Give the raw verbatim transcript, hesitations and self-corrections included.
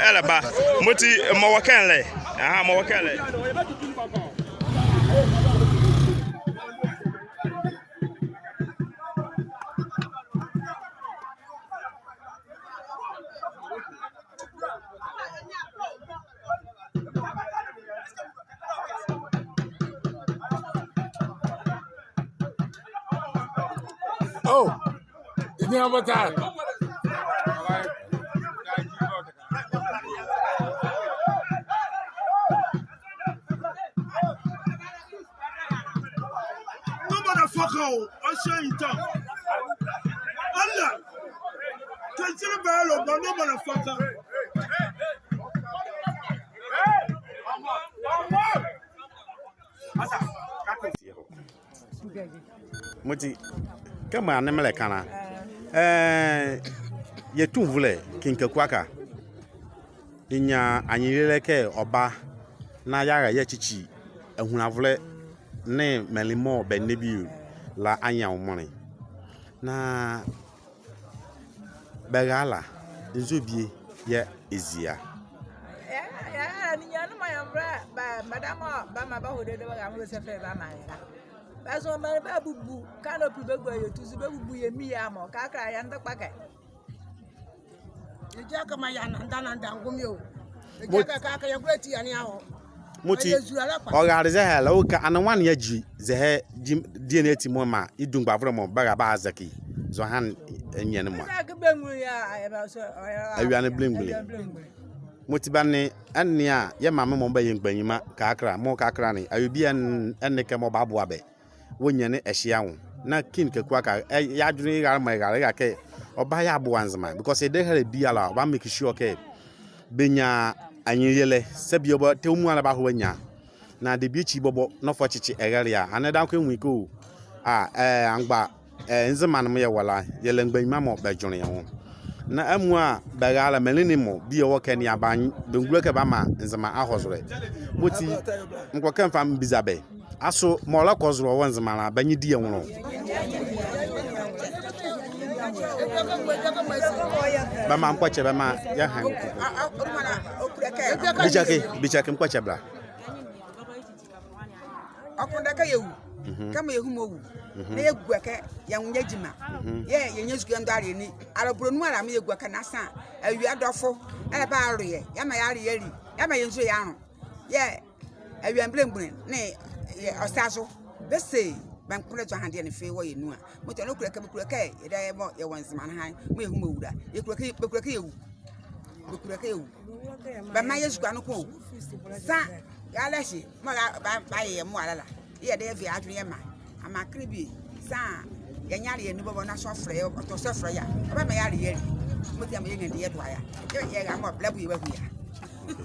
Ɛlɛba, mɔti, mɔɔ wɔ ɛkɛ ne la. Aha, mɔɔ wɔ ɛkɛ ne la. Oh, you know what time? No motherfucker, oh, I say it. Allah. Consider barrel, but no motherfucker. Mɔti, kɛmɔ a ne melɛka la, eh, yɛ tumivolɛ King Kaku Aka. Yɛnyia anyenlelɛ kɛ ɔba na yeara yeakyekye ahunlavolɛ nee menli mɔɔ bɛnlɛ bie la anwo mɔlɛ. Na bɛrale la, nzo bie yɛɛ ɛzie a? Yɛrale la, ninyɛne mɔ yɛvolɛ bɛ, bɛdabɛ mɔɔ bɛmaa bɛhɔ dede bɛrale mɔɔ bɛse fɛɛ bɛmaa yɛ la. Bɛzo menli bɛbubu canopy bɛgua yɛ tuzu, bɛbubu yɛ mia mɔ, kɛkala yɛnle kpɔkɛ. Yɛgya kɛmɔ yɛananda nanda ngome o. Yɛgya kɛ, kɛ, kɛ yɛgua ati yɛnlea ɔ. Mɔti, ɔrale zɛhae la, ɔka, ɛnee nwane a gyi zɛhae, gyi, deɛ ne ati mɔɔ maa ye dungbavolɛ mɔ bɛra bɛazɛkye zɔhane ninyɛne mɔ a? Awie ne belemgbunli. Mɔti bɛnle, ɛnea yɛ maame mɔ bɛyɛ mgbanyima kɛkala, mɔɔ kɛkala ne, awie bie ɛnle kɛmɔ ɔbaboa bɛ wɔ ninyɛne ɛhye anwo. Na King Kaku Aka, ɛ, ye adwenle ye rale mɔɔ ɛrale ye rale kɛ ɔba yeaboa Nzema, because ɛdayɛ biala ɔba make sure kɛ bɛnyia anyenlelɛ, saa bie bɔbɔ tɛ ɔmuala bɛahɔ bɛanyia. Na debie ekyi bɔbɔ nɔfo kyekye ɛrɛle a, ɛnee ɛdawɔ kɛ ɛnwu ye kɛ o, a, ɛ, amgba, ɛ, Nzema ne mɔ yɛwɔ la, yɛlɛ mgbanyima mɔɔ bɛdwenle yɛ nwo. Na amuala bɛrale la, menli ne mɔ bie wɔ ɛkɛ ne a, bɛngulo kɛ bɛamaa Nzema ahɔ zolɛ. Mɔti, mekpɔ kɛ mefa mebiza bɛ. Asoo mɔɔ ɔlɛkɔ zolɛ wɔ Nzema la, bɛ nye die nwolɛ ɔ? Bɛmaa mekpɔkyɛ, bɛmaa yɛha. Bikyɛke, bikyɛke, mekpɔkyɛ bɛla. Ɔkpondɛ kɛ yɛwu. Mhm. Kɛmɔ yɛhu mɔɔ wu. Mhm. Na yɛgua ɛkɛ yɛnwo yɛ gyima. Mhm. Yɛɛ yɛnyia ezukoa yɛndɔ aleɛ ne. Alɔbɔlɛ nu ala mɔɔ yɛgua ɛkɛ na saa awie adɔfo ɛlɛba alo yɛ. Yɛmaa yɛ aleɛ ali. Yɛmaa yɛ nzule yɛalo. Yɛɛ awie belemgbunli nee ɔsazo bɛse bɛnkonle zɔhane deɛ ne fee wɔ yɛ nu a. Mɔti ɛnee ɔkulo kɛ, bɛkulo kɛ yɛdayɛ mɔɔ yɛwɔ Nzema ne han mɔɔ yɛhu mɔɔ wu la, yɛkulo kɛ, bɛkulo kɛ yɛwu. Bɛkulo kɛ yɛwu. Bɛmaa yɛ ezukoa noko o. Saa yɛalɛhye mɔɔ bɛayɛ yɛ mɔɔ ala la, yɛdayɛ ɛvi adwenle yɛmaa. Amaa kenle bie saa yɛnyia aleɛ ne bɔbɔ na sɔflɛ, ɔtɔ sɔflɛ a, ɔbamaa yɛ aleɛ ali. Mɔti amaa yɛnriandi yɛdoa ye a. Yɛɛ yɛra mɔɔ bɛlɛbo yɛ bɛahu ye a.